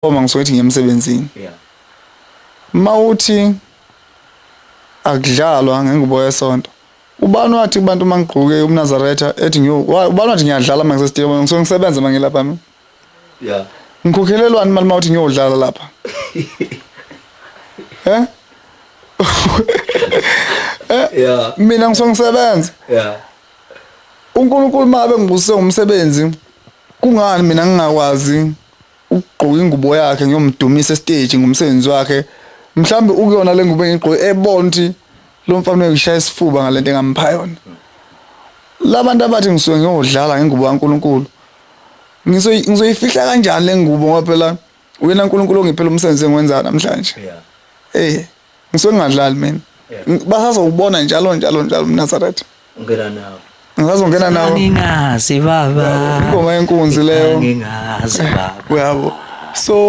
Uma ngisuke ngithi ngiyemsebenzini. Yeah. Mawuthi akudlalwa ngengubo yesonto. Ubani wathi kubantu mangigqoke umNazaretha ethi ngiyo ubani wathi ngiyadlala mangisesitiyeni ngisuke ngisebenza mangilapha mina. Yeah. Ngikhokhelelwani imali mawuthi ngiyodlala lapha? Eh? Eh? Yeah. Mina ngisuke ngisebenza. Yeah. uNkulunkulu mabe ngibusise ngomsebenzi kungani mina ngingakwazi ukugqoka ingubo yakhe ngiyomdumisa estage ngomsebenzi wakhe mhlambe ukuyona le ngubo engigqoke ebona ukuthi lo mfana uyishaya isifuba ngalento engampha yona labantu abathi ngisuke ngiyodlala ngengubo kaNkuluNkulu ngizoyifihla kanjani le ngubo ngoba phela uyena uNkulunkulu ongiphela umsebenzi engiwenza namhlanje yeah eh ngisuke ngingadlali mina basazowubona njalo njalo njalo mNazaretha ungena nawo ngisazongena nawo Ngingazi baba. Ingoma yenkunzi leyo. Ngingazi baba. Uyabo so.